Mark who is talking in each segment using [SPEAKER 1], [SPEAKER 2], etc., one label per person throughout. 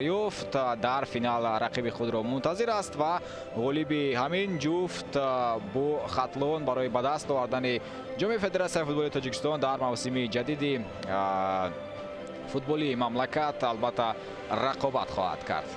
[SPEAKER 1] Ёфт дар финал рақиби худро мунтазир аст ва ғолиби ҳамин ҷуфт бо Хатлон барои ба даст овардани ҷоми Федератсияи футболи Тоҷикистон дар мавсими ҷадиди футболи мамлакат албатта рақобат хоҳад кард.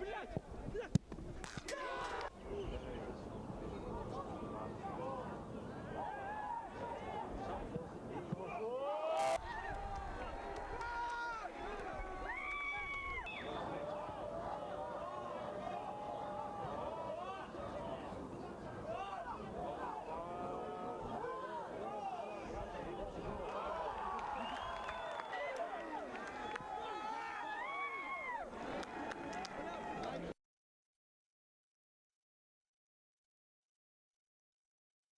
[SPEAKER 2] Блядь!